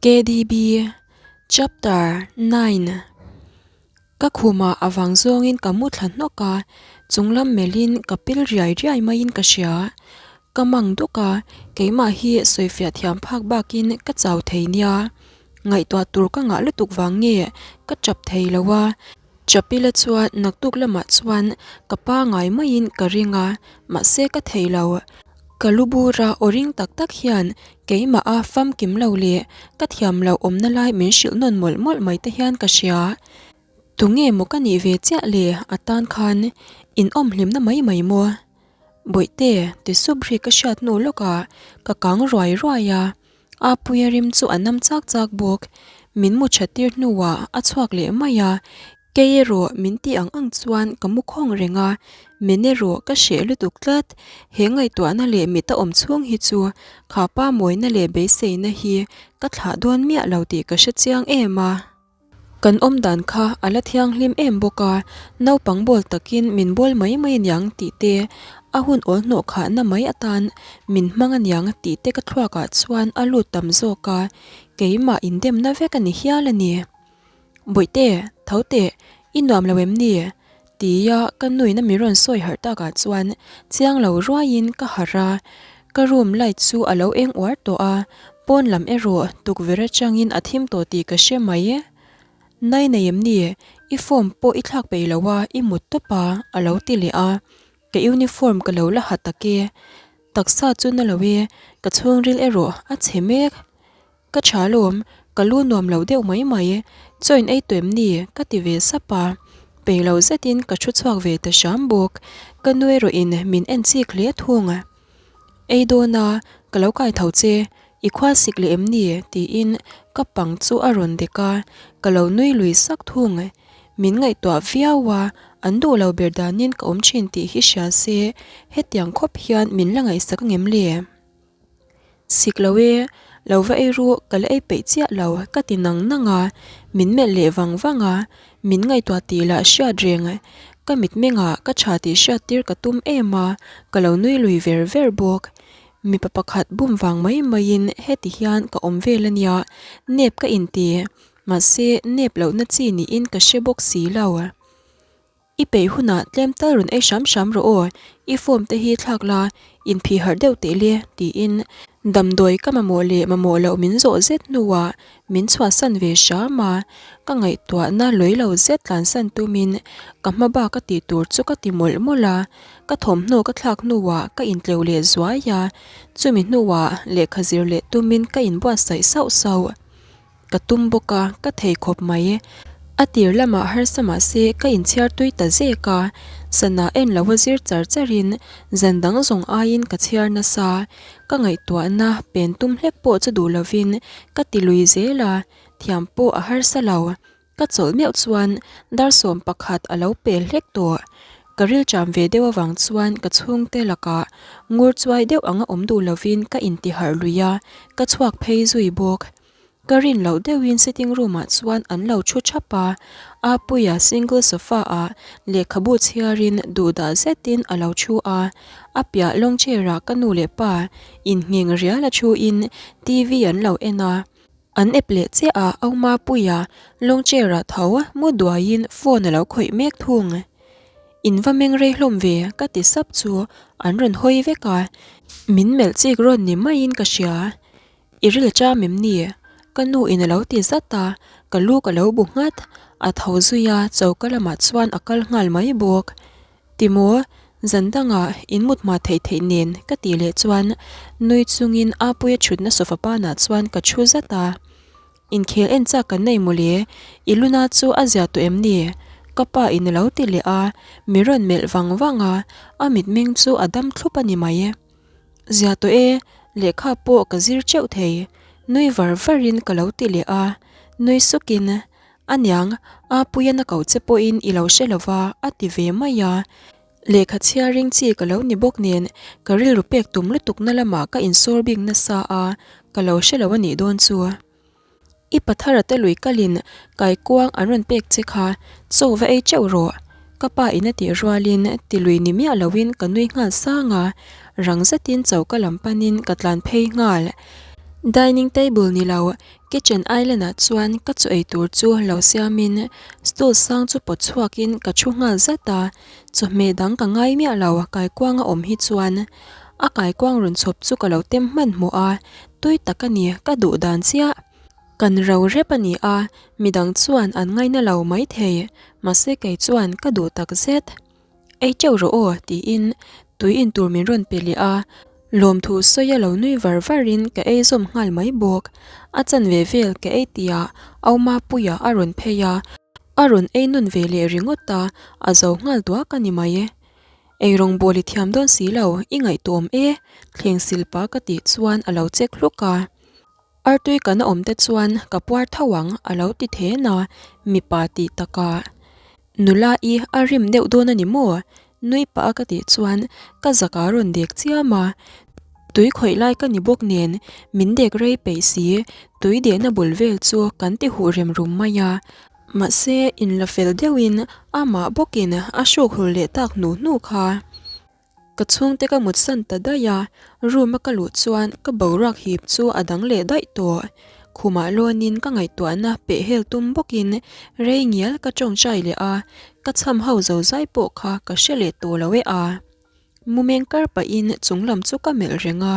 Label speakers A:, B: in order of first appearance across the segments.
A: KDB Chapter 9 Ka khumah a vang zawngin ka mu thla hnawk a, chunglam melhin ka pil riai riai maiin ka hria. Ka mang duk a, keimah hi sawifiah thiam phak bakin ka chau thei nia. Ngaihtuah tur ka ngah lutuk vang nge ka chap thei lo a. Chapila chuan naktuk lamah chuan ka pangai maiin ka ring a, mahse ka thei lo. Ka lu bura aw ring tak tak hian keimah a famkim lo leh ka thiam loh awmna lai min hrilh nawn mawlh mawlh mai te hian ka hria. Tunge maw ka nih ve chiah le a tan khan in awm hlimna mai mai maw? Bawihte ti sup ri ka hriat hnu lawkah ka kang ruai ruai a. Apuia rim chu a nam chak chak bawk. Min mu that tir hnuah a chhuak leh mai a, kei erawh min tih ang ang chuan ka mu khawng reng a, min erawh ka hreh lutuk tlat. He ngaihtuahna leh mit a awm chhung hi chu kha pa mawina leh beiseina hi ka thlah dawn miah lo tih ka hre chiang em a. Kan awm dan kha a la thianghlim em bawk a, naupang bawl takin min bawl mai mai aniang tih te, a hun awl hnawh khahna mai atan min hmang aniang tih te ka thluakah chuan a lut tam zawk a, keimah indemna vek a ni hial a ni. Bawihte, tho teh, i nuam lo em ni? Tia ka nuin a mi rawn sawi harh takah chuan chiang lo ruaiin ka harh a, ka room light chu a lo eng uar tawh a, pawn lam erawh tukverh atangin a thim tawh tih ka hre mai. Nai nei em ni? I form pawh i thlak peih lo a, i mut tawp a, a lo ti leh a, ka uniform ka lo la ha tak e. Taksa chu na lo e, ka chhungril erawh a chhe mek. Ka tha lawm, ka lu nuam lo deuh mai mai, chaw in ei tawh em ni? ka ti ve sap a, peih lo zetin ka thu chhuak ve ta hram bawk, ka nu erawhin min en chik hle thung. Ei dawn a, ka lo kai tho che, i khua sik leh em ni? tiin ka pang chu a rawn dek a, ka lo nui lui sak thung. Min ngaihtuah viau a, an duh lo ber danin ka awm thin tih hi hria se, hetiang khawp hian min la ngaihsak angem le? Sik lo e, lo va ei ru ka la ei peih chiah lo ka ti nang nang a, min melh leh vang vang a, min ngaihtuah tih lah hriat reng, ka mitmengah ka tha tih hriat tir ka tum em a, ka lo nui lui ver ver bawk. Mipa pakhat bum vang mai maiin heti hian ka awm vel a nia, nep ka inti, mahse nep lohna chi niin ka hre bawk si lo. I peih hunah tlem tal rawn ei hram hram rawh aw, i form te hi thlak la, inphih harh deuh teh le, tiin damdawi ka mamawh leh mamawh loh min zawh zet hnuah min chhuahsan ve hram a, ka ngaihtuahna lawi lo zet tlansan tumin ka hma bak a tih tur chu ka ti mawlh mawlh a, ka thawmhnaw ka thlak hnuah ka intleu leh zuai a, chumi hnuah lehkha zir leh tumin ka inbuatsaih sauh sauh. Ka tum bawk a, ka thei khawp mai. A tir lamah harsa mah se ka inchhiar tui ta zek a, sana en lo a zir char charin zan dang zawng aiin ka chhiar nasa. Ka ngaihtuahna pen tum hlek pawh chu duh lovin ka ti lui zel a, thiam pawh a harsa lo. Ka chawlh meuh chuan dar 11 a lo pel hlek tawh. Ka rilṭam ve deuh avang chuan ka chhungte lakah ngur chuai deuh anga awm duh lovin ka intiharh lui a, ka chhuak phei zui bawk. Ka rin loh deuhin sitting room ah chuan an lo thu thap a, Apuia single sofa ah lehkhabu chhiarin duhdah zetin a lo thu a, a piah long chair ah ka nu leh pa inngheng rial a thuin TV an lo en a, an ep leh chiah a Aumapuia long chair ah tho mu duaiin phone a lo khawih mek thung. In va meng rei hlawm ve ka ti sap chu an rawn hawi vek a, min melh chik rawn ni maiin ka hria. I ril cham em ni? Ka nu in a lo ti zat a, ka lu ka lo bu nghat. A tho zui a, choka lamah chuan a kal nghal mai bawk. Timaw, zan dangah in mut hma theih theih nen ka tih leh chuan nui chungin Apuia thutna sofa panah chuan ka thu zat a. Inkhel en chak kan nei mawle, i luna chu a zia tawh em ni? Ka pa in a lo ti leh a, mi rawn melh vang vang a, a mitmeng chu a dam thlup a ni mai. Zia tawh e, lehkha pawh ka zir teuh thei, nui var varin ka lo ti leh a, nui sukin, Aniang, Apuia na ko che pawhin i lo hre lova, a ti ve mai a. Lehkha chhiaring chi ka lo ni bawk nen ka rilru pek tum lutukna lamah ka insawr bik nasa a, ka lo hre lo a nih dawn chu. I pathara te lui kalin kaikuang an rawn pek che kha chaw va ei teuh rawh. Ka pa in a tih rualin ti lui ni miah loin ka nui nghal sang a, rang zetin choka lam panin ka tlan phei nghal. Dining table ni lo, Kitchen island ah chuan ka chaw ei tur chu lo siamin stool sang chu pawt chhuakin ka thu nghal zat a, chawhmeh dang ka ngai miah lo kaikuang a awm hi chuan a kaikuang rawn chhawp chu ka lo tem hmanhmawh a, tui tak a ni ka duh dan chiah. Kan ro rep a ni a, midang chuan an ngaina lo maithei, mahse kei chuan ka duh tak zet. Ei teuh rawh aw tiin tui in tur min rawn pe leh a, lawmthu sawi a lo nui var var in ka ei zawm nghal mai bawk. A chanve vel ka ei tihah Aumapuia a rawn phei a, a rawn ei nawn ve leh ringawt a, a zo nghal duak a ni mai. Ei rawngbawl i thiam dawn si lo, i ngaihtuahawm e, thleng silpa ka tih chuan a lo chek hluk a. Artui kan a awm te chuan ka puar tho ang a lo ti then a, mipa tih takah nula i a rim deuh dawn a ni maw? Nui pah a ka tih chuan ka zak a rawn dek chiam a, tui khawih lai ka ni bawk nen min dek rei peih si, tui dehna bul vel chu kan ti huh rem rum mai a, mahse inla fel deuhin amah bawkin a hruk hul leh tak hnu hnu kha. Ka chhungte ka mutsan ta daih a, room a ka luh chuan ka boruak hip chu a dang leh daih tawh. Khumah lawnin ka ngaihtuahna peh hel tum bawkin rei ngial ka tawngtai leh a, ka chham ho zo zai pawh kha ka hre leh tawh lo e a. Mumeng kar pahin chung lam chu ka melh reng a,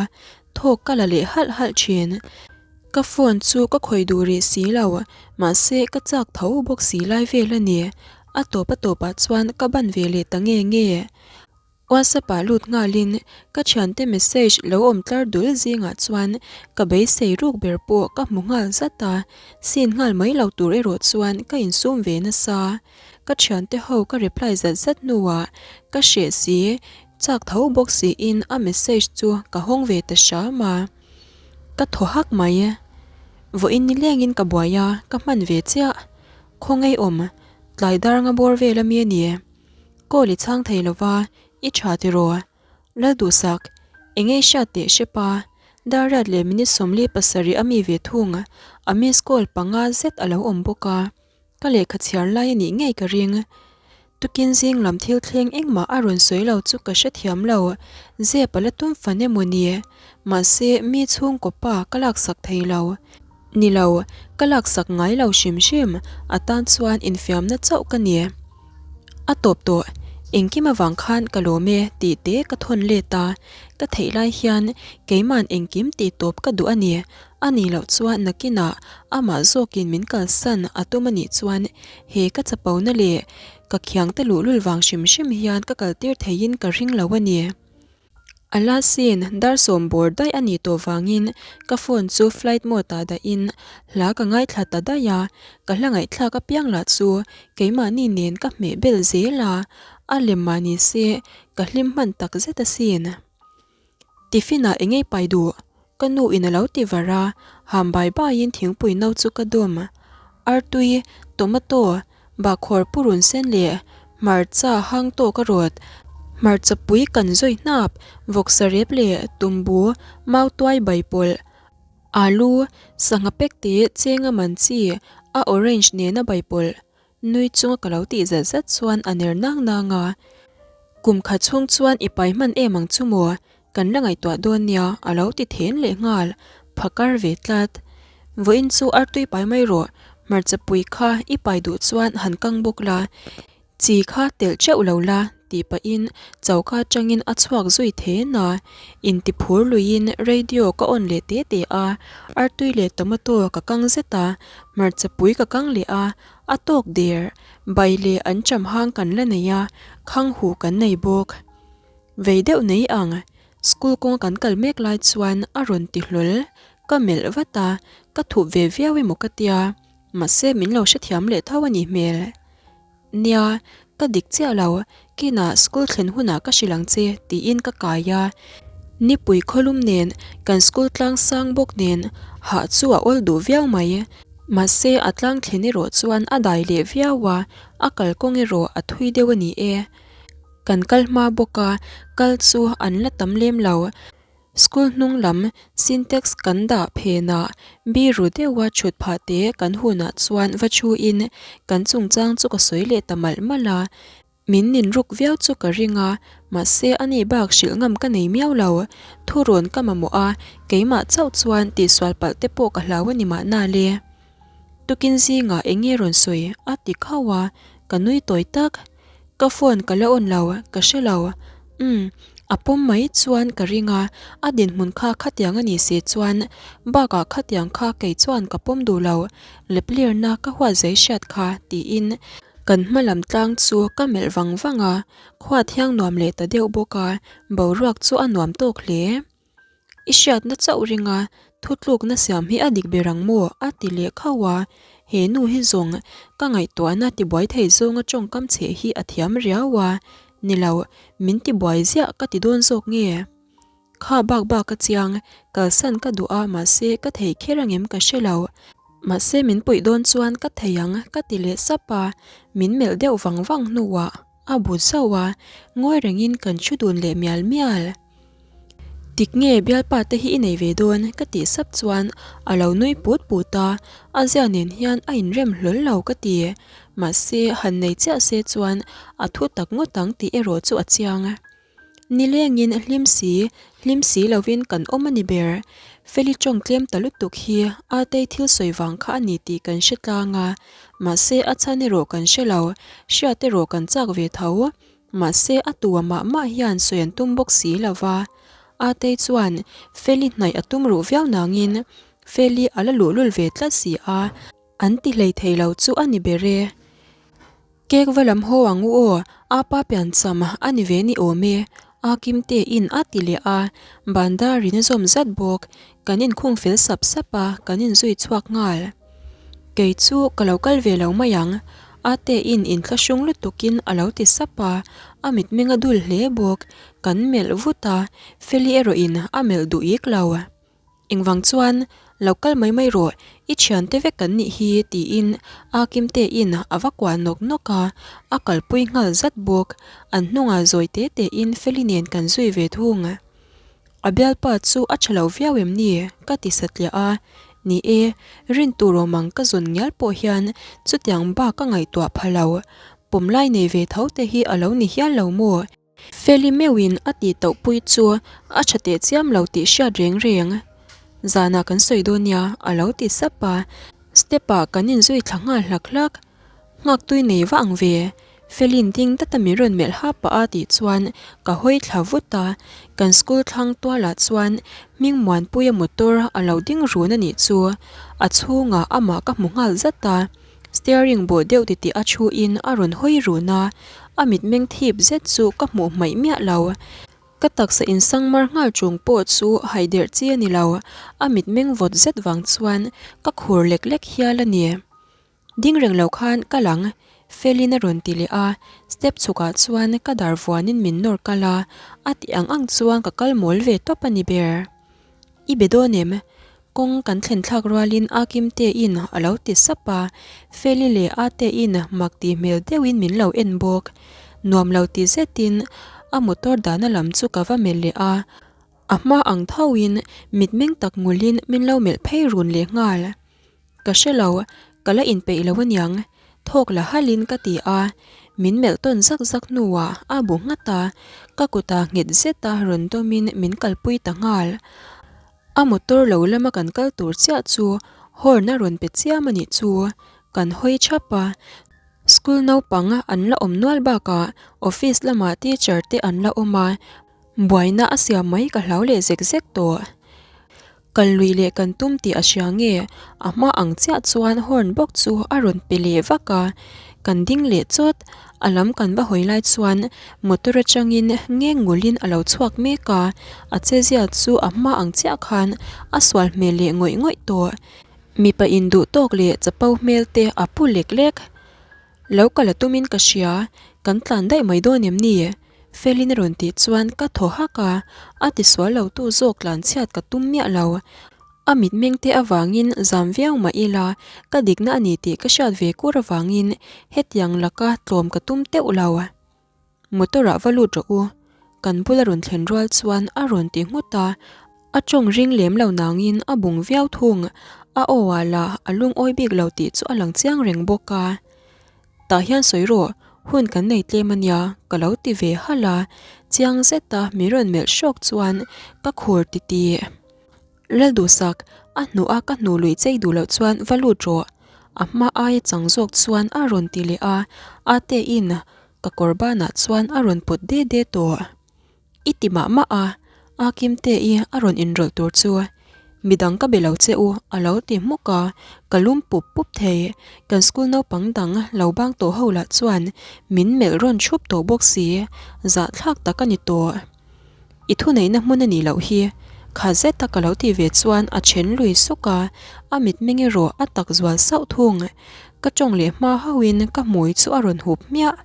A: thawk ka la leh halh halh thin. Ka phone chu ka khawih duh rih si lo, mahse ka chak tho bawk si lai vel a ni. A tawp a tawpah chuan ka ban ve leh ta nge nge. WhatsApp ah lut nghalin ka thiante message lo awm tlar dul zingah chuan ka beisei ruk ber pawh ka hmu nghal zat a, scene nghal mai lo tur erawh chuan ka insum ve nasa. Ka thiante ho ka reply zat zat hnuah ka hreh si, chak tho bawk siin a message chu ka hawng ve ta hram a. Ka thaw hak mai. Vawiin nilengin ka buai a, ka hman ve chiah. Khawngaih awm, tlai dar nga bawr vel ami a ni. Call i chhang thei lova, i tha tiraw? Lalduhsak, eng ei hriat teh hrep a, dar riat leh minute 47 ami ve thung, a miss call panga zet a lo awm bawk a, ka lehkha chhiar lai a nih ngei ka ring. Tukin zing lam thil thleng engmah a rawn sawi lo chu ka hrethiam lo, zep a la tum fan emaw ni? Mahse, mi chhungkaw pa ka laksak thei lo. Ni lo, ka laksak ngai lo hrim hrim, a tan chuan infiamna chauh ka ni. A tawp tawh, engkim avang khan ka lawm e tih te ka thawn let a, ka theih lai hian keima'n engkim tih tawp ka duh a ni. A nih loh chuan nakinah amah zawkin min kalsan a tum a nih chuan he ka chapona leh ka khiangte luhlul vang hrim hrim hian ka kaltir theiin ka ring lo a ni. A la sin, dar 10 bawr daih a nih tawh vangin ka phone chu flight mode ah dahin hla ka ngaithla ta daih a, ka hla ngaihthlak apiang lah chu keimahni nen ka hmeh bel zel a, a lem mah ni se ka hlim hman tak zet asin. Tiffin ah engei pai duh? Ka nu in a lo ti var a, ham bai baiin thingpui no chu ka dawm. Artui, tomato, bahkhawr purun sen leh hmarcha hang tawk a rawt. Hmarcha pui kan zawi hnap, vawksa rep leh tumbu, mautuai bai pawlh, alu, sangha pek te chenga man chi, a orange nena bai pawlh. Nui chunga ka lo tih zat zat chuan a ner nang nang a, Kum khat chhung chuan i pai hman em ang chu maw? Kan la ngaihtuah dawn nia a lo ti then leh nghal, phakar ve tlat. Vawiin chu artui pai mai rawh, hmarcha pui kha i pai duh chuan han kang bawk la, chi kha telh teuh lo la tih pahin choka atangin a chhuak zui then a, inti phur luiin radio ka on leh te te a, artui leh tomato ka kang zet a, hmarcha pui ka kang leh a, a tawk der, bai leh an cham hang kan la nei a, khang huh kan nei bawk. Vei deuh nei ang, school kawnga kan kal mek lai chuan a rawn ti hlawl, ka melh vat a, ka thup ve viau emaw ka tia, mahse min lo hrethiam leh tho a nih hmel. Nia, ka dik chiah lo, kinah school thlen hunah ka hrilh ang che tiin ka kai a, nipui khawlum nen kan school tlang sang bawk nen hah chu a awl duh viau mai, mahse a tlang thlen erawh chuan a dai leh viau a, a kalkawng erawh a thui deuh a ni e. Kan kal hma bawk a, kal chu an la tam lem lo. School hnung lam Sintex kan dah phenah biru deuha thut phah te kan hunah chuan va thuin kan chungchang chu ka sawi leh ta malh malh a. Min nin ruk viau chu ka ring a, mahse ani bak hrilh ngam ka nei miau lo. Thurawn ka mamawh a, keimah chauh chuan tihsual palh te pawh ka hlau a ni mahna le. Tukin zingah eng nge rawn sawi? a ti khauh a, ka nui tawi tak. Ka phone ka la on lo, ka hre lo. Umm, a pawm mai chuan ka ring a, a dinhmun kha khatiang a ni si chuan bakah khatiang kha kei chuan ka pawm duh lo, leplirna ka huat zai hriat kha tiin kan hma lam tlang chu ka melh vang vang a, khua thiang nuam leh ta deuh bawk a, boruak chu a nuam tawk hle. I hriatna chauh ringa thutlukna siam hi a dik ber ang maw? a ti leh khauh a, he nu hi zawng ka ngaihtuahna tibuai thei zawnga tawngkam chheh hi a thiam riau a, ni lo, min tibuai ziah ka ti dawn zawk nge? Kha bak bak a chiang, kalsan ka duh a mahse ka thei kher angem ka hre lo. Mahse min puih dawn chuan ka thei ang ka ti leh sap a, min melh deuh vang vang hnuah a bu zauh a, ngawi rengin kan thu dun leh mial mial. Tik nge bialpa te hi i nei ve dawn ka tih sap chuan a lo nui put put a, a zia nen hian a inrem hlawl lo ka ti. Mahse han nei chiah se chuan a thu tak ngawt ang tih erawh chu a chiang. Nilengin hlim si, hlim si lovin kan awm a ni ber. Feli tawng tlem ta lutuk hi Atei thil sawi vang kha a ni tih kan hre tlang a, mahse a chhan erawh kan hre lo, hriat erawh kan chak ve tho. Mahse a tua mah mah hian sawi an tum bawk si lo va. Atei chuan Feli hnaih a tum ruh viau nangin Feli a la luhlul ve tlat si a, an ti hlei thei lo chu a ni ber e. Cake va lam haw ang u aw, apa piancham a ni ve ni awm e, a Kimte in a ti leh a, Bandar in a zawm zat bawk, kan inkhung fel sap sap a, kan inzui chhuak nghal. Kei chu ka lo kal ve lo mai ang, Ate in inthlahrung lutukin a lo ti sap a, a mitmeng a dul hle bawk, kan melh vut a, Feli erawhin a melh duh ik lo. Engvang chuan, Lo kal mai mai rawh, i thiante vek kan nih hi tiin Akimte in a va kuah nawk nawk a, a kalpui nghal zat bawk, an hnungah zawi te tein Feli nen kan zui ve thung. A bialpa chu a tha lo viau em ni? ka ti satliah a, ni e, rin tur awm ang ka zawn ngial pawh hian chutiang bak ka ngaihtuah pha lo, pawmlai nei ve tho te hi a lo ni hial lo maw? Feli meuhin a tih tauh pui chu a tha teh chiam lo tih hriat reng reng. Zanah kan sawi dawn nia a lo ti sap a, step ah kan inzui thla nghal hlak hlak. Nghak tui nei vah ang ve. Felin ding data min rawn melh ha pah a tih chuan ka hawi thla vut a, kan school thlang tualah chuan Hmingmuanpuia motor a lo ding run a nih chu. A chhungah amah ka hmu nghal zat a. Steering bawh deuh titih a thu in a rawn hawi run a, a mitmeng thip zet chu ka hmuh hmaih miah lo. Ka taksa insang mar nghal chung pawh chu haiderh chi a ni lo, a mitmeng vawt zet vang chuan ka khur lek lek hial a ni. Ding reng lo khan ka lang, Felin a rawn ti leh a, step chhukah chuan ka dar vuanin min nawr kal a, a tih ang ang chuan ka kal mawl ve tawp a ni ber. I be dawn em? Kawng kan thlen thlak rualin a Kimtein a lo ti sap a, Feli leh Atein mak tih hmel deuhin min lo en bawk. Nuam lo ti zetin a motor dahna lam chu ka va melh leh a, a hma ang thoin mitmeng tak ngulin min lo melh phei run leh nghal. Ka hre lo, ka la inpeih lo aniang, thawk la halin ka ti a, min melh tawn zak zak hnuah a bu nghat a, ka kutah nghet zeta rawn dawmin min kalpui ta nghal. A motor lo lama kan kal tur chiah chu horn a rawn pe chiam a nih chu, kan hawi thap a, school naupang an la awm nual bakah office lamah teacher te an la awm a, Buaina a siam mai ka hlau leh zek zek tawh. Kal lui leh kan tum tih a hria nge a hma ang chiah chuan horn bawk chu a rawn pe leh vak a, kan ding leh chawt. A lam kan va hawi lai chuan motor atangin ngeng ngulin a lo chhuak mek a, a chezia chu a hma ang chiah khan a sual hmel leh ngawih ngawih tawh. Mipa induh tawk leh chapo hmel te a pu lek lek. Lo kal a tumin ka hria, kan tlan daih mai dawn em ni? Felin a rawn tih chuan ka thaw hak a, a tisual lo tu zawk tlan chhiat ka tum miah lo. A mitmeng te avangin zam viau mah ila, ka dikna a ni tih ka hriat ve kur avangin hetiang laka tlawm ka tum teuh lo. Motor ah va lut rawh u. Kan bula rawn thlen rual chuan a rawn ti nghut a, a tawng ring lem lo nangin a bung viau thung. A aw ah lah a lungawi bik lo tih chu a lang chiang reng bawk a. Tah hian sawi rawh. Hun kan nei tlem a nia, ka lo ti ve halh a, chiang zeta min rawn melh hrawk chuan ka khur titih. Lalduhsak, a hnuh a ka hnuh luih chei duh loh chuan va lut rawh, a hma aia chang zawk chuan a rawn ti leh a, Ate-in ka kawr banah chuan a rawn pawt de de tawh. I ti mah mah a, a Kimte-i a rawn inrawlh tur chu midang ka be lo che u a lo ti hmuk a, ka lum pup pup thei. Kan school naupang dang lo bang tawh ho lah chuan min melh rawn thup tawh bawk si, zahthlak tak a ni tawh. I thuneihna hmun a nih loh hi, kha zeta ka lo tih ve chuan a then lui suk a, a mitmeng erawh a tak zual sauh thung. Ka tawng leh hma hauhin ka hmui chu a rawn hup hmiah.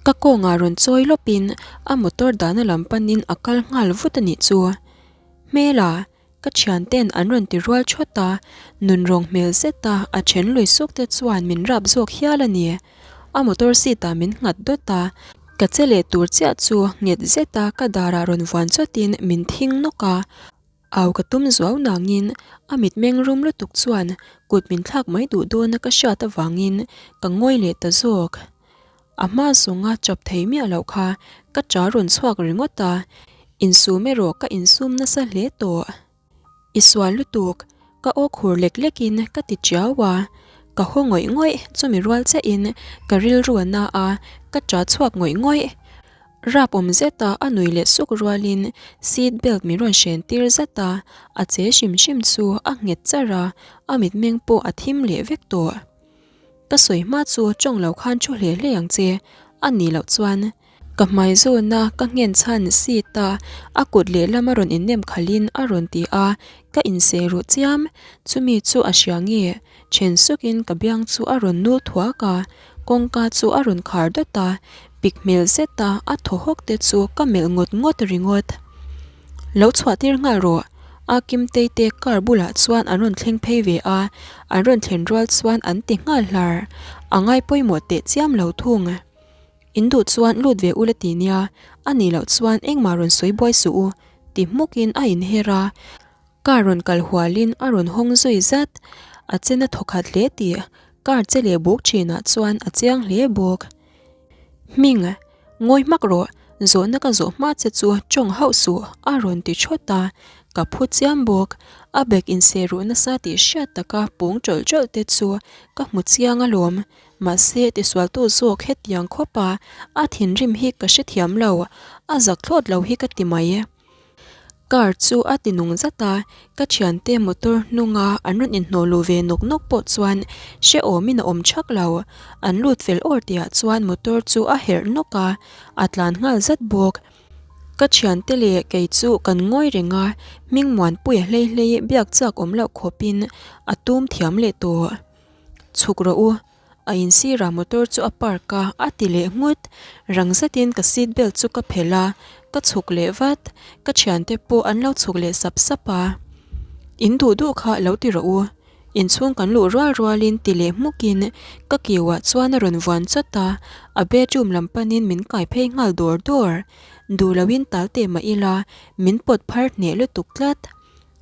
A: Ka kawngah rawn chawi lawpin a motor dahna lam panin a kal nghal vut a nih chu. Hmela, ka thianten an rawn ti rual thawt a, nunrawng hmel zeta a then lui suk te chuan min rap zawk hial a ni. A motor seat ah min nghat dawt a, ka che leh tur chiah chu nghet zeta ka darah rawn vuan chawtin min thing nawk a. Au ka tum zuau nangin a mitmeng rum lutuk chuan kut min thlak mai duh dawna ka hriat avangin ka ngawi leh ta zawk. A hma zawnga chap thei miah loh kha ka ṭa rawn chhuak ringawt a, insum erawh ka insum nasa hle tawh. I sual lutuk, ka aw khur lek lekin ka ti ṭiau a, ka haw ngawih ngawih chumi rual chiahin ka rilru a na a, ka ṭa chhuak ngawih ngawih. Rap awm zeta a nui leh suk rualin seat belt min rawn hren tir zat a, a che hrim hrim chu a nghet char a, a mitmeng pawh a thim leh vek tawh. Ka sawi hma chu tawng lo khan thu hle hle ang che, a nih loh chuan ka hmai zawna ka nghen chhan seat a a kut lehlam a rawn innem khalhin a rawn ti a, ka inseh ruh chiam, chumi chu a hria nge? Then sukin ka biang chu a rawn nul thuak a, kawngka chu a rawn khar dawt a, pik hmel zeta a thaw hawk te chu ka melh ngawt ngawt ringawt. Lo chhuah tir nghal rawh, a Kimtei te car bulah chuan an rawn thleng phei ve a, an rawn thlen rual chuan an ti nghal hlar, a ngai pawimawh teh chiam lo thung. In duh chuan lut ve ula ti nia, a nih loh chuan engmah rawn sawi buai suh u, ti hmukin a inher a. Car rawn kal hualin a rawn hawng zui zat, a chena thawkhat hle tih car che leh buk thinah chuan a chiang hle bawk. Hming, ngawi hmak rawh, zawhna ka zawh hma che chu tawng hauh suh a rawn ti thawt a, ka phu chiam bawk. A bag inseh ruh nasa tih hriat taka pung tawlh tawlh te chu ka hmu chiang alawm, mahse tisualtu zawk hetiang khawpa a thinrim hi ka hrethiam lo, a zak thlawt lo hi ka ti mai. Car chu a ti nung zat a, ka thiante motor hnunga an rawn inhnawh luh ve nawk nawk pawh chuan hrehawmin a awm thak lo. An lut fel awr tihah chuan motor chu a herh nawk a, a tlan nghal zat bawk. Ka thiante leh kei chu kan ngawi reng a, Hmingmuanpuia hlei hlei biak chak awm loh khawpin a tum thiam leh tawh. Chhuk rawh u, A insirah motor chu a park a, a ti leh nghut. Rang zetin ka seat belt chu ka phelh a, ka chhuk leh vat. Ka thiante pawh an lo chhuk leh sap sap a. In duh duh kha lo ti rawh u. Inchhung kan luh rual rualin ti leh hmukin ka kiuah chuan a rawn vuan chawt a, a bedroom lam panin min kai phei nghal dawr dawr. Duh loin tal teh mah ila min pawt phar hneh lutuk tlat.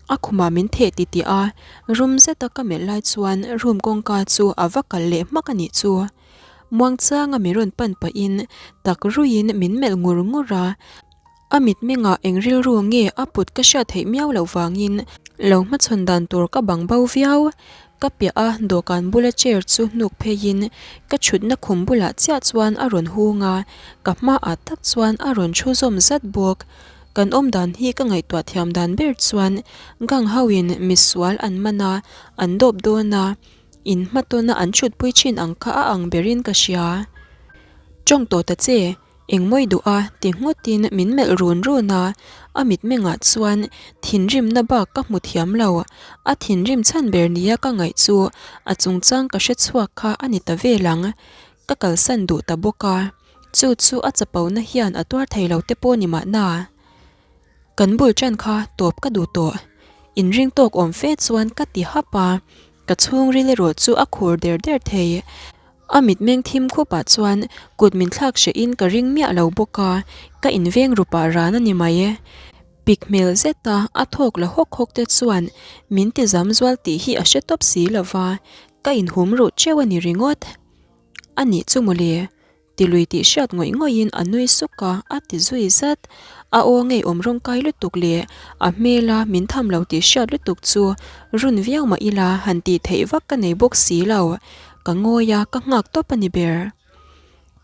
A: A khumah min theh ti tih a, rum zeta ka melh lai chuan room kawngka chu a va kal leh hmak a nih chu. Muangchanga mi rawn pan pahin tak ruiin min melh ngur ngur a, a mitmengah eng rilru nge a put ka hriat theih miau loh vangin lo hmachhawn dan tur ka bang bo viau. Ka piah a dawhkan bula chair chu hnuk pheiin ka thutna khum bulah chiah chuan a rawn hung a, ka hmaah tak chuan a rawn thu zawm zat bawk. Kan awm dan hi ka ngaihtuah thiam dan ber chuan gang ho in misual an man a, an dawp dawn a, in hmatawna an chhutpui thin ang kha a ang berin ka hria. Tawng tawh ta che, engmawi duh a ti ngawtin min melh run run a, a mitmengah chuan thinrimna bak ka hmu thiam lo, a thinrim chhan ber nia ka ngaih chu a chungchang ka hre chhuak kha a ni ta vel ang, ka kalsan duh ta bawk a. Chu chu a chapona hian a tuar thei lo te pawh ni mahna. Kan bul ṭan kha tawp ka duh tawh. Inring tawk awm fe chuan ka ti hap a, ka chhungril erawh chu a khur der der thei. A mitmeng thim khupah chuan kut min thlak hrehin ka ring miah lo bawk a, ka inveng ru pah ran a ni mai. Pik hmel zeta a thawk la hawk hawk te chuan min ti zam zual tih hi a hre tawp si lo va, ka inhum ruh ṭeuh a ni ringawt. A nih chu mawle. Tilui tih hriat ngawih ngawihin a nui suk a, a ti zui zat. A aw ngeiawm rawngkai lutuk leh a hmela min tham lo tih hriat lutuk chu run viau mah ila han tih theih vak ka nei bawk si lo. Ka ngawi a, ka nghak tawp a ni ber.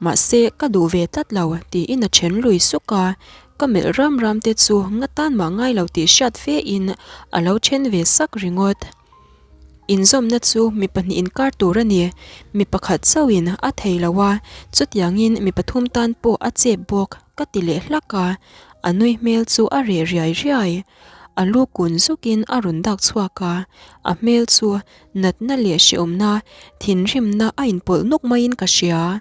A: Mahse, ka duh ve tlat lo tiin a then lui suk a, ka melh ram ram te chu nga tan mah ngai lo tih hriat fe in a lo then ve sak ringawt. Inzawmna chu mi pahnih inkar tur a ni. Mi pakhat chauhin a thei lo a, chutiangin mi pathum tan pawh a chep bawk ka ti leh hlak a, a nui hmel chu a reh riai riai. A lu kun zukin a rawn dak chhuak a, a hmel chu natna leh hrehawmna, thinrimna a inpawlh nawk maiin ka hria.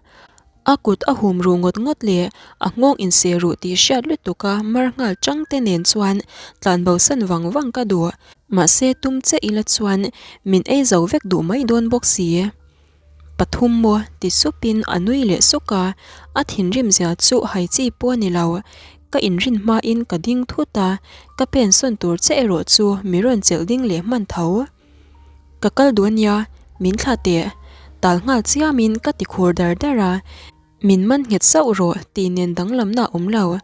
A: A kut a hum ruh ngawt ngawt leh a nghawng inseh ruh tih hriat lutuk a mar nghal chang te nen chuan tlan bo san vang vang ka duh. Mahse tum che ila chuan min ei zo vek duh mai dawn bawk si. Pathum maw ti supin a nui leh sawk a, a thinrim zia chu hai chi pawh a ni lo. Ka inrin hmain ka ding thut a, ka pen sawn tur che erawh chu mi rawn chelh ding leh hman tho. Ka kal duh ania, min thla teh. Tal nghal chiamin ka ti khur dar dar a, min man nghet sauh rawh tih nen danglamna a awm lo.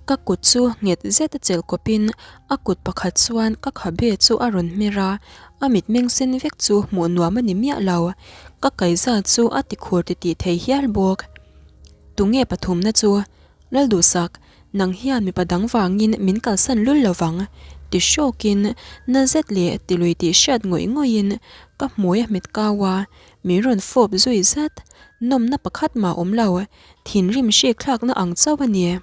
A: Ka kut chu nghet zet a chelh kawpin a kut pakhat chuan ka khabe chu a rawn hmer a, a mitmeng sen vek chu hmuh nuam a ni miah lo. Ka kaihza chu a ti khur titih thei hial bawk. Tunge pathumna chu? Lalduhsak, nang hian mipa dang vangin min kalsan lul lo vang, ti hrawkin na zet leh tilui tih hriat ngawih ngawihin ka hmui a hmet kau a, min rawn fawp zui zat. Nawmna pakhat mah awm lo, thinrim hrik thlakna ang chauh a ni.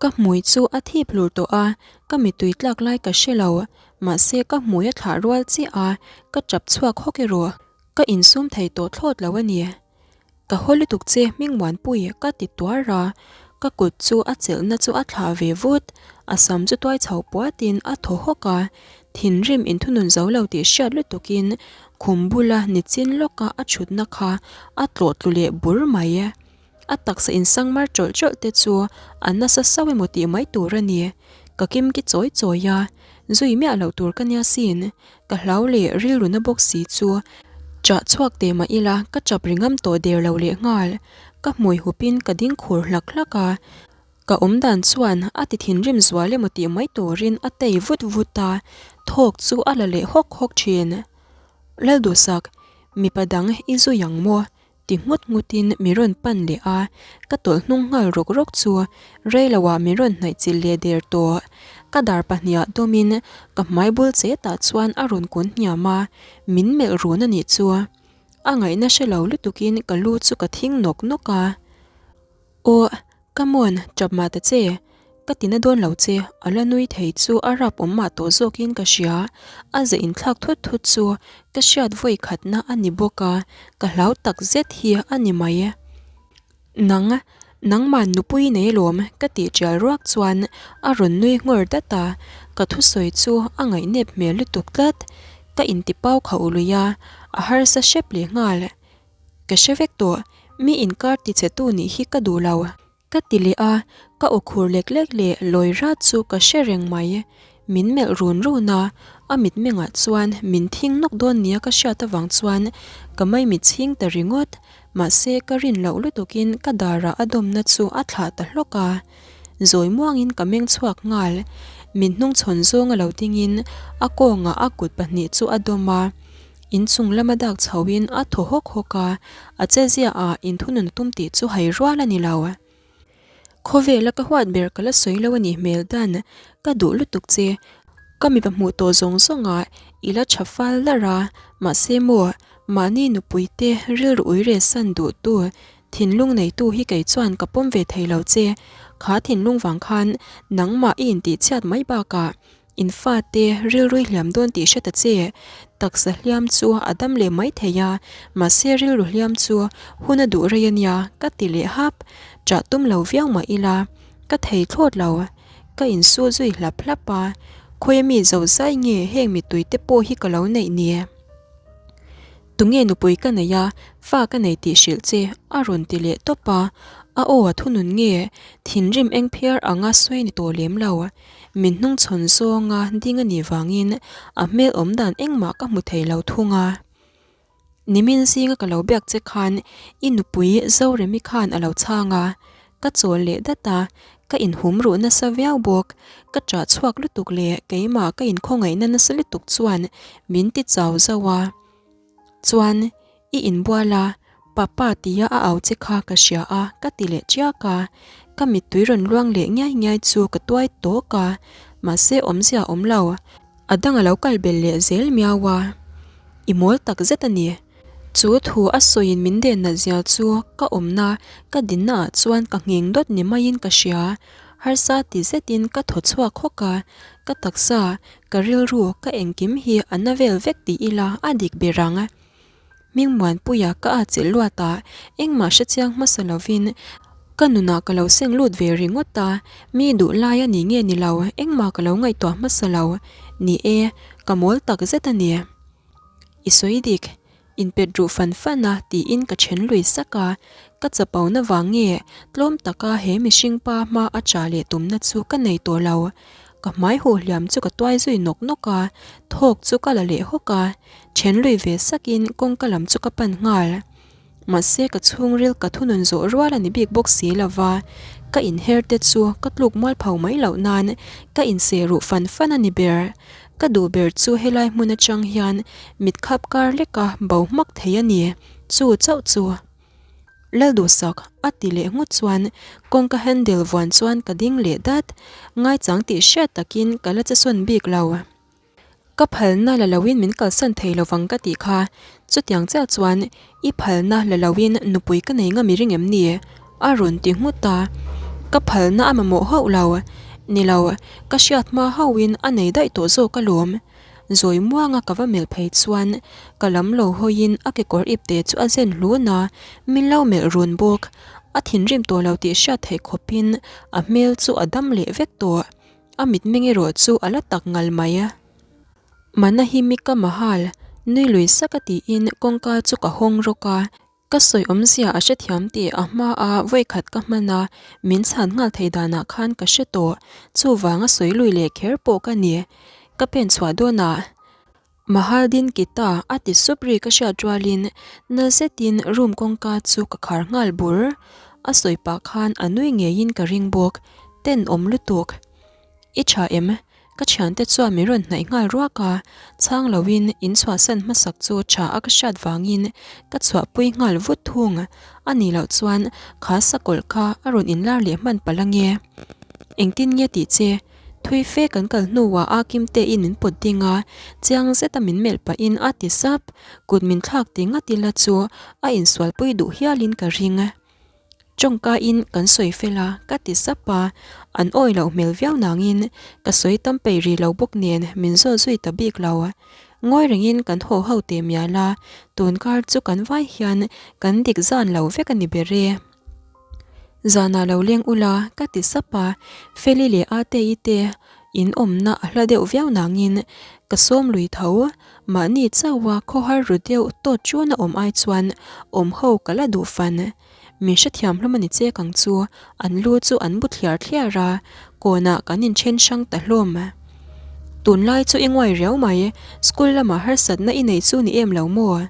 A: Ka hmui chu a thip hlur tawh a, ka mittui tlak lai ka hre lo, mahse ka hmui a thlah rual chiah a, ka tap chhuak hawk erawh ka insum thei tawh thlawt lo a ni. Ka haw lutuk che Hmingmuanpui ka ti tuar a, ka kut chu a chelhna chu a thlah ve vut, a sam chu tuai chho puatin a thaw hawk a, thinrim inthunun zo lo tih hriat lutukin khum bula nichin lawka a thutna kha a tlawh tlu leh bur mai. A taksa insang mar tawlh tawlh te chu a nasa sauh emaw tih mai tur a ni, ka kimki chawi chawi a, zui miah loh tur ka nia sin. Ka hlau leh rilru na bawk si chu chah chhuak teh mah ila ka chap ri ngam tawh der lo leh nghal. Ka hmui hupin ka ding khur hlak hlak a, ka awm dan chuan a ti thinrim zual emaw tih mai turin a tei vut vut a, thawk chu a la leh hawk hawk thin. Lalduhsak, mipa dang i zui ang maw? Ti nghut nghutin mi rawn pan leh a, ka tawlh hnung nghal rawk rawk chu rei loah min rawn hnaih chilh leh der tawh. Ka dar pahniha dawmin ka hmai bul chetah chuan a rawn kun hniam a, min melh run a nih chu. A ngaihna hre lo lutukin ka lu chu ka thing nawk nawk a. Aw, come on, tap mah ta che. Ka ti na dawn lo che, a la nui thei chu a rap awm mah tawh zawkin ka hria. A ze inthlak thut thut chu ka hriat vawi khatna a ni bawk a, ka hlau tak zet hi a ni mai. Nang, nangman nupui nei alawm ka tih tial ruak chuan a rawn nui nghawr dat a, ka thusawi chu a ngaihnep hmel lutuk tlat. Ka intipau kha ului a, a harsa hrep leh nghal. Ka hre vek tawh, mi inkar tichhetu nih hi ka duh lo. Ka ti leh a, ka aw khur lek lek leh lawi rat chu ka hre reng mai. Min melh run run a, a mitmengah chuan min thing nawk dawn nia ka hriat avang chuan ka maimit chhing ta ringawt. Mahse ka rin loh lutukin ka darah a dawmna chu a thlah ta hlawk a. Zawi muangin ka meng chhuak nghal. Min hnungchhawn zawnga lo dingin a kawngah a kut pahnih chu a dawm a. Inchung lama dak chhoin a thaw hawk hawk a, a chezia ah inthunun a tum tih chu hai rual a ni lo. Khawvela ka huat ber ka la sawi lo a nih hmel dan, ka duh lutuk che. Ka mipa hmuh tawh zawng zawng ah i la tha fal larh a, mahse maw, mahni nupui te rilru uire san duh tu, thinlung neitu hi kei chuan ka pawm ve thei lo che. Kha thinlung vang khan nangmah i intihchhiat mai bakah In fate rilrui hliam dawn tih hre ta che. Taksa hliam chu a dam leh mai thei a, mahse rilru hliam chu hun a duh rei a nia ka ti leh hap. Ṭah tum lo viau mah ila, ka thei thlawt lo. Ka insu zui hlap hlap a, khawi ami zo zai nge heng mittui te pawh hi ka lo neih ni? Tunge nupui ka nei a, fa ka nei tih hrilh che a rawn ti leh tawp a, a aw a thunun nge thinrim eng phiar anga sawi ni tawh lem lo. Min hnungchhawn zawnga ding a nih vangin a hmel awm dan engmah ka hmu thei lo thung a. Nimin zinga ka lo biak che khan i nupui Zoremi khan a lo chhang a, ka chawl leh dat a, ka inhum ruh nasa viau bawk. Ka ṭah chhuak lutuk leh keimah ka inkhawngaihna nasa lutuk chuan min ti chau zauh a. Chuan I inbual a, Papa tia a au che kha ka hria a ka ti leh chiak a, ka mittui rawn luang leh ngiai ngiai chu ka tuai tawk a, mahse awmzia awm lo, a dang a lo kal belh leh zel miau a, i mawl tak zet a ni. Chu thu a sawiin min den nat zia chu ka awmna ka dinna ah chuan ka ngheng dawt ni maiin ka hria, harsa ti zetin ka thaw chhuak hawk a, ka taksa, ka rilru, ka engkim hi a na vel vek ti ila a dik ber ang. Hmingmuanpuia ka a chelh luat a, engmah hrechiang hmasa lovin ka nunah ka lo seng lut ve ringawt a, mi duh lai a ni nge ni lo, engmah ka lo ngaihtuah hmasa lo. Ni e, ka mawl tak zet a ni. I sawi dik, inpet ruh fan fan a tiin ka then lui sak a, ka chapona vang nge tlawm taka he mihring pa hma a cha leh tumna chu ka nei tawh lo. Ka hmai huh hliam chu ka tuai zui nawk nawk a, thawk chu ka la leh hawk a, then lui ve sakin kawngka lam chu ka pan nghal. Mahse ka chhungril ka thunun zawh rual a ni bik bawk si lo va, ka inher te chu ka tluk mual pho mai loh nan ka inseh ruh fan fan a ni ber. Ka duh ber chu helai hmun atang hian mit khap kar leka bo hmak thei a ni, chu chauh chu. Lalduhsak, a ti leh nghut chuan kawngka handle vuan chuan ka ding leh dat, ngaichang tih hriat takin ka la che sawn bik lo. Ka phalna la loin min kalsan thei lovang ka tih kha, chutiang chiah chuan i phalna la loin nupui ka nei ngam i ring em ni? a rawn ti nghut a, ka phalna a mamawh hauh lo, ni lo, ka hriat hma hauhin a nei daih tawh zawk alawm. Zawi muanga ka va melh phei chuan ka lam lo hawiin a kekawr ipte chu a zen hlun a, min lo melh run bawk. A thinrim tawh lo tih hriat theih khawpin a hmel chu a dam leh vek tawh. A mitmeng erawh chu a la tak ngal mai. Manahimika Mahal, nui lui sak a tiin kawngka chu ka hawng rawk a. Ka sawi awmzia a hrethiam tih a hma a vawikhat ka hman a, min chhan nghal thei danah khan ka hre tawh. Chuvang a sawi lui leh kher pawh ka ni. Ka pen chhuah dawnah Mahaldin Kita a ti sup ri ka hriat rualin na zetin room kawngka chu ka khar nghal bur. A sawi pah khan a nui ngeiin ka ring bawk. Tenawm lutuk. I tha em? Ka thiante chuan min rawn hnaih nghal ruak a, chhang loin in chhuahsan hmasak chu tha a ka hriat vangin ka chhuahpui nghal vut thung. A nih loh chuan kha sakawlh kha a rawn inlar leh hman palh ange. Engtin nge tih che? Thui fe kan kal hnuah a Kimtein min pawt ding a, chiang zeta min melh pahin a ti sap. Kut min thlak ti ngat ila chu a insualpui duh hialin ka ring. Tawngkain kan sawi fel a, ka ti sap a, an awi loh hmel viau nangin ka sawi tam peih rih lo bawk nen min zawt zui ta bik lo. Ngawi rengin kan haw ho teh mial a, tun kar chu kan vai hian kan dik zan lo vek a ni ber e. Zanah lo leng ula, ka ti sap a, Feli leh Ate-i te in awmna a hla deuh viau nangin ka sawm lui tho. Mahni chauha khawhar ru deuh tawt chuna awm ai chuan awm ho ka la duh fan. Min hrethiam hlawm a ni chek ang chu, an lu chu an bu thliar thliar a, kawnah kan inthen hrang ta hlawm. Tunlai chu i nguai riau mai, school lamah harsatna i nei chu ni em lo maw?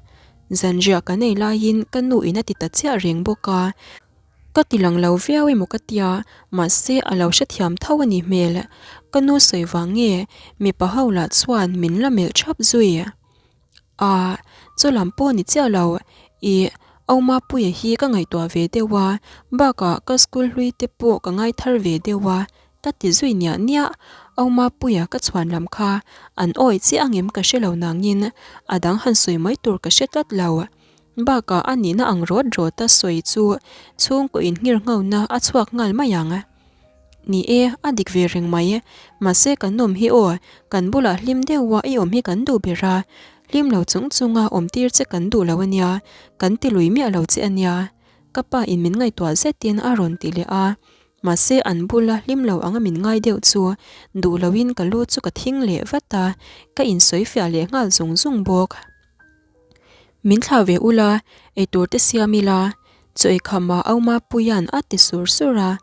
A: Zanriah kan ei laiin ka nu in a ti ta chiah reng bawk a. Ka ti lang lo viau emaw ka tia, mahse a lo hrethiam tho a ni hmel. Ka nu sawi vang nge mipa ho lah chuan min la melh thap zui. Aah, chu lam pawh ni chiah lo, ih, Aumapuia hi ka ngaihtuah ve deuh a, bakah ka school hlui te pawh ka ngai thar ve deuh a, ka ti zui niah niah. Aumapuia ka chhuan lam kha an awi chiah angem ka hre lo nangin a dang han sawi mai tur ka hre tlat lo. Bakah a nihna ang rawt rawta sawi chu chhungkaw inngir nghona a chhuak nghal mai ang. Ni e, a dik ve reng mai. Mahse kan awm hi aw, kan bulah hlim deuha i awm hi kan duh ber a, hlim lo chung chunga awm tir che kan duh lo a nia, kan ti lui miah lo che a nia. Ka pa in min ngaihtuah zetin a rawn ti leh a, mahse an bula hlim lo anga min ngai deuh chu duh loin ka lu chu ka thing leh vat a, ka insawi fiah leh nghal zung zung bawk. Min thlah ve ula, eitur te siam ila, chaw eikham ah au Mapuia'n a ti sur sur a.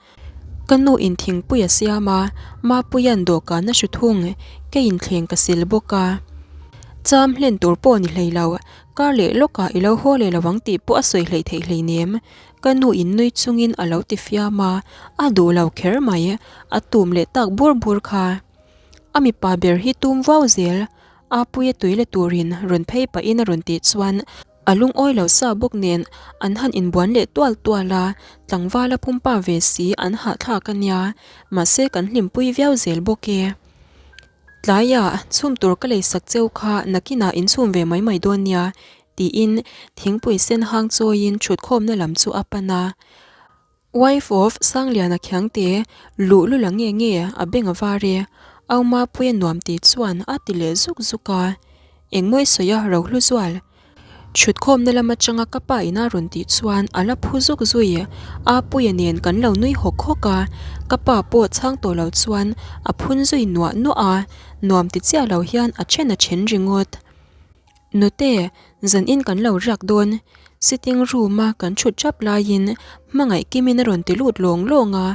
A: Ka nu in thingpui a siam a, Mapuia'n dawhkan a hru thung, kei in thleng ka sil bawk a. Cham hlen tur pawh ni hlei lo, kar leh lawkah i lo haw leh lo ang tih pawh a sawi hleih theih hleinem. Ka nu in nui chungin a lo ti fiam a, a duh lo kher mai, a tum leh tak bur bur kha. A mipa ber hi tum vau zel, Apuia tui la turin rawn phei pahin a rawn tih chuan a lungawi lo sa bawk nen an han inbuan leh tual tual a, tlangvala pumpa ve si an hahthlak a nia, mahse kan hlimpui viau zel bawk e. Tlaiah chhum tur ka lei sak cheu kha nakinah inchhum ve mai mai dawn nia tiin thingpui sen hang chawiin thutkhawmna lam chu a pan a. Wife of Sangliana Khiangte luh lula nge nge a beng a var e, Au Mapuia nuam ti chuan a ti leh zuk zuk a. Engmawi sawi a ro hlu zual. Thutkhawmna lam atanga ka pa ina rawn tih chuan a la phu zuk zui. Apuia nen kan lo nui hawk hawk a, ka pa pawh chhang tawh lo chuan a phun zui nuah nuah a, nuam ti chiah lo hian a then a then ringawt. Nute, zanin kan lo riak dawn. Sitting room a kan thut thap laiin hmangaih kimin a rawn ti lut lawng lawng a,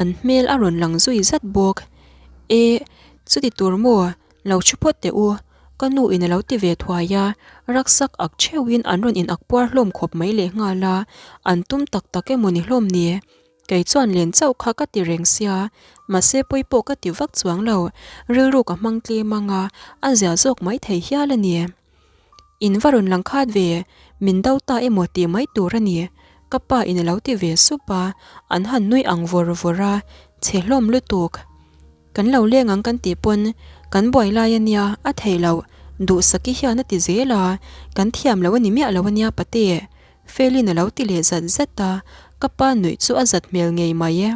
A: an hmel a rawn lang zui zat bawk. E, chuti tur maw? Lo thu phawt teh u, ka nu in a lo ti ve thuai a, raksak ak theuhin an rawn in ak puar hlawm khawp mai leh nghal a, an tum tak tak emaw ni hlawm ni? Kei chuan len chauh kha ka ti reng sia, mahse pawi pawh ka ti vak chuang lo, rilru ka hmang tlem ang a, a zia zawk mai thei hial a ni. In va rawn lang khat ve, min do ta emaw tih mai tur a ni, ka pa in a lo ti ve sup a, an han nui ang vawr vawr a, chhe hlawm lutuk. Kan lo leng ang kan tih pawn kan buai lai a nia, a thei loh, Duhsaki hian a ti zel a, kan thiam lo a ni miah lo a nia pate, Felin a lo ti leh zat zat a, ka pa nuih chu a zat hmel ngei mai e.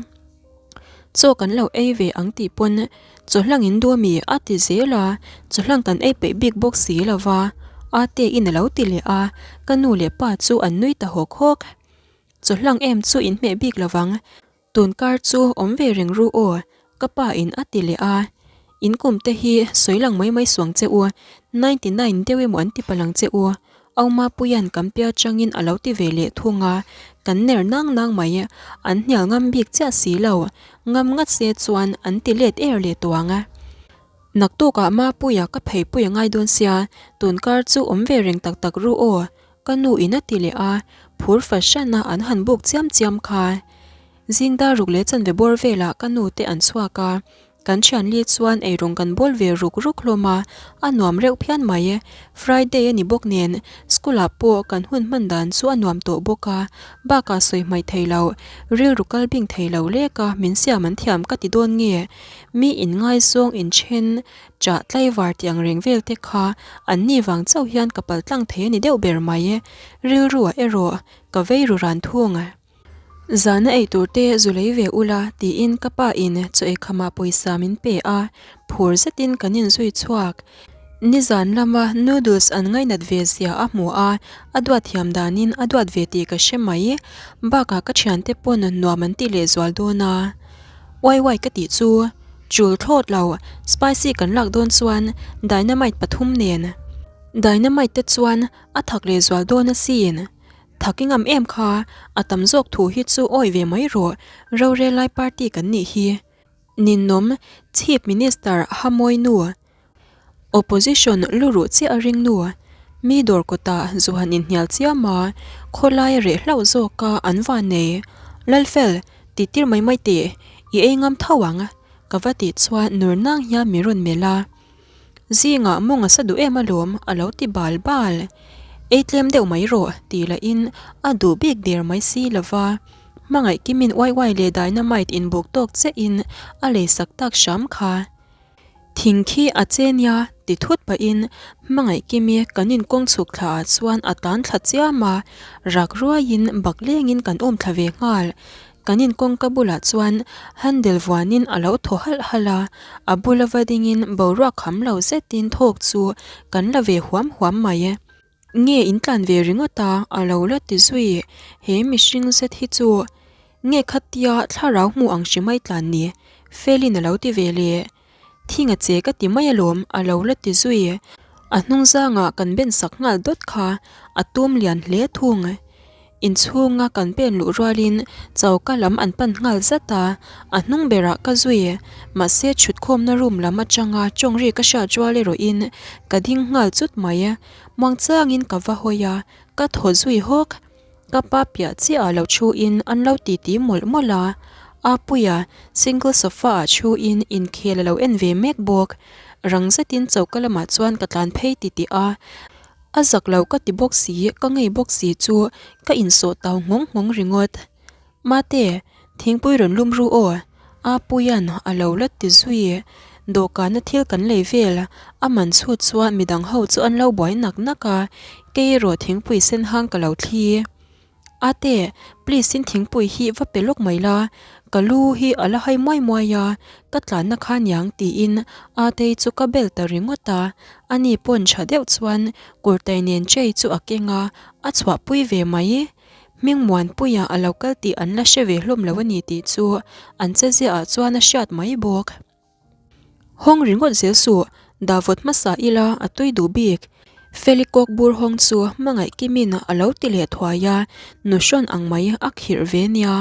A: Chaw kan lo ei ve ang tih pawn chawhlang in duh ami a ti zel a, chawhlang kan ei peih bik bawk si lo va, Ate in a lo ti leh a, ka nu leh pa chu an nui ta hawk hawk. Chawhlang em chu in hmeh bik lo vang, Tun kar chu awm ve reng ru aw, ka pa in a ti leh a. In kum te hi sawi lang mai mai suang che u, 99 deuh emaw an ti palh ang che u, Auma Puia'n kan pia changin a lo ti ve leh thung a, kan ner nang nang mai, an hnial ngam bik chiah si lo, ngam ngat se chuan an ti let er leh tawh ang. Naktukah Mapuia ka pheipui a ngai dawn sia, tun kar chu awm ve reng tak tak ru aw, Ka nu in a ti leh a, phur fahran a an han buk chiam chiam kha. Zing dar ruk leh chanve bawr velah ka nu te an chhuak a, kan thianli chuan eirawng kan bawl ve ruk ruk hlawm a, a nuam reuh phian mai. Friday a ni bawk nen school ah pawh kan hun hman dan chu a nuam tawh bawk a, bakah sawi hmaih thei lo, rilru kal bing thei lo lek a min siam an thiam ka ti dawn nge, mi inngaizawng inthen Chah tlaivar tih ang reng vel te kha an ni vang chauh hian ka pal tlang thei a ni deuh ber mai e, rilruah erawh ka vei ru ran thung. Zana ei tur te zu lei ve ula tiin ka pa in chaw ei khamah pawisa min pe a, phur zetin kan inzui chhuak. Nizan lama noodles an ngainat ve zia a hmu a, a duat thiam danin a duat ve tih ka hre mai. Bakah ka thiante pawn nuam an ti lehzual dawn a. Uai uai ka tih chu chul thlawt lo, spicy kan lak dawn chuan dynamite pathum nen. Dynamite te chuan a thak leh zual dawn asin. Thak i ngam em kha, a tam zawk thu hi chu awi ve mai rawh, rorel lai party kan nih hi. Ninawm, Chief Minister Hamoy nu. Opposition lu ruh chiah a ring nu. Mi dawr kawtah zu han inhnial chiam a, khawlai a reh hlauh zawk a an van nei. Lalfel, tih tir mai mai teh, i ei ngam tho ang, ka va tih chuan nur nang hian min rawn melh a. Zingah mawng a sa duh em alawm, a lo ti bal bal. Ei tlem deuh mai rawh, tih lahin a duh bik der mai si lova. Hmangaih kimin uai uai leh dynamite inbuk tawk chiahin a leisak tak hram kha. Thing khi a che nia ti thut pahin hmangaih kimi kan inkawng chhuk thla ah chuan a tan thla chiam a, rak ruaiin bak lengin kan awm thla ve nghal. Kan inkawngka bulah chuan handle vuanin a lo thaw halh halh a, a bula va dingin boruak kham lo zetin thawk chu kan la ve huam huam mai. Nge in tlan ve ringawt a, a lo la ti zui. He mihring zet hi chu nge khatia thlarau hmu ang hri mai tlan ni? Felin a lo ti ve le. Thinga che ka ti mai alawm, a lo la ti zui. A hnung zangah kan ben sak nghal dawt kha, a tum lian hle thung. Inchhunga kan pen luh rualin choka lam an pan nghal zat a, a hnung berah ka zui. Mahse chhutkhawmna room lam atanga tawng ri ka hriat rual erawhin ka ding nghal chut mai. Muangchangin ka va hawi a, ka thaw zui hawk. Ka pa piah chiah ah lo thu in an lo titi mawlh mawlh a, Apuia single sofa ah thu in inkhel a lo en ve mek bawk. Rang zetin choka lamah chuan ka tlan phei titih a, a zak lo ka ti bawk si, ka ngei bawk si chu ka insawh tau nghawng nghawng ringawt. Mate, thingpui rawn lum ru aw, Apuia'n a lo la ti zui. Dawhkana thil kan lei vel, a man chhut chuan midang ho chu an lo buai nak nak a, kei erawh thingpui sen hang ka lo thli. Ate, please in thingpui hi va pe lawk mai la, ka lu hi a la hai muai muai a, ka tlanna kha niang tiin Atei chu ka bel ta ringawt a, ani pawn tha deuh chuan kurtai nen tray chu a keng a, a chhuahpui ve mai. Hmingmuanpuia a lo kal tih an la hre ve hlawm lo a ni tih chu an che ziahah chuan a hriat mai bawk. Hawng ringawt zel suh, dah vawt hmasa ila a tui duh bik. Feli kawk bur hawng chu hmangaih kimin a lo ti leh thuai a, nu hrawn ang mai a khirh ve nia.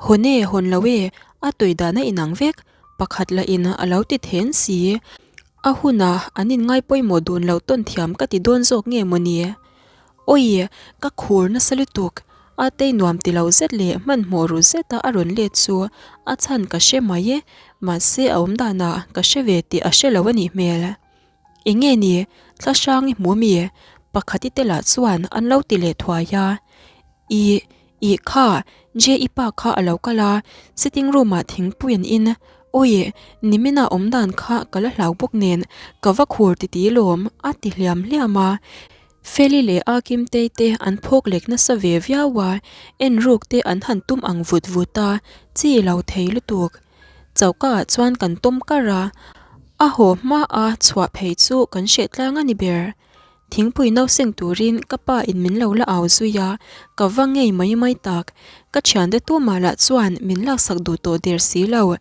A: Hawn e, hawn lo e, a tui dan a inang vek, pakhat lah in a lo ti then si. A hunah an inngai pawimawh dun lo tawn thiam ka ti dawn zawk nge mawni? Awi, ka khur nasa lutuk, a tei nuam ti lo zet leh hmanhmawh ru zeta a rawn let chu a chhan ka hre mai e, mahse a awm danah ka hre ve tih a hre lo a nih hmel. Eng nge ni, thla hrang i hmu mi? Pakhati te lah chuan an lo ti leh thuai a. Ih, ih kha, J-i pa kha a lo kal a, sitting room ah thingpui an in. Awi, nimina awm dan kha ka la hlau bawk nen ka va khur titi lawm, a ti hliam hliam a. Feli leh a Kimtei te an phawk lek nasa ve viau a, en ruk te an han tum ang vut vut a, chi lo thei lutuk. Choka ah chuan kan tawm kar a, a haw hma a chhuah phei chu kan hreh tlang a ni ber. Thingpui no seng turin ka pa in min lo la au zui a, ka va ngei mai mai tak. Ka thiante tumah lah chuan min laksak duh tawh der si lo,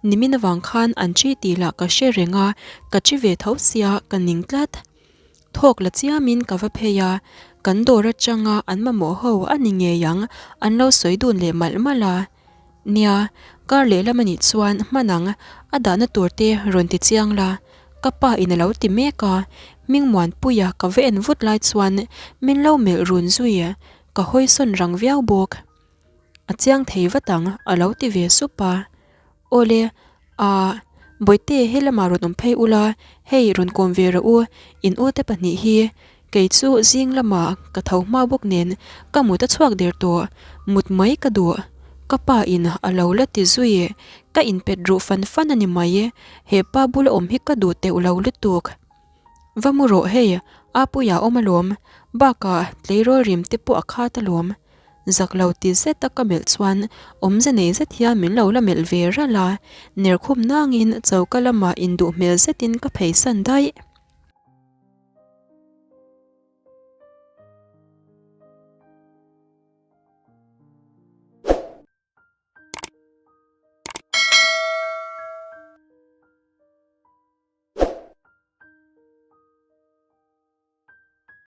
A: nimin avang khan an chi tih lah ka hre reng a, ka chi ve tho sia ka ning tlat. Thawk la chiamin ka va phei a, kan dawr atanga an mamawh ho a ni ngei ang an lo sawi dun leh malh malh a. Nia, kar lehlam a nih chuan hman ang, a dahna tur te rawn ti chiang la, ka pa in a lo ti mek a, Hmingmuanpuia ka va en vut lai chuan min lo melh run zui, ka hawisawn rang viau bawk. A chiang thei vat ang a lo ti ve sup a. Awle, ah, Bawihte he lamah rawn awm phei ula, hei rawn kawm ve rawh u, in ute pahnih hi. Kei chu zing lamah ka tho hma bawk nen ka mut a chhuak der tawh, mut mai ka duh. Ka pa in a lo la ti zui, ka inpet ruh fan fan a ni mai, he pa bula awm hi ka duh teuh lo lutuk. Va mu rawh hei, Apuia awm alawm, bakah tleirawl rim te pawh a khat alawm. Zak lo ti zet a ka melh chuan awmze nei zet hian min lo la melh ve ralh a, ner khum nangin choka lamah induh hmel zetin ka pheisan daih.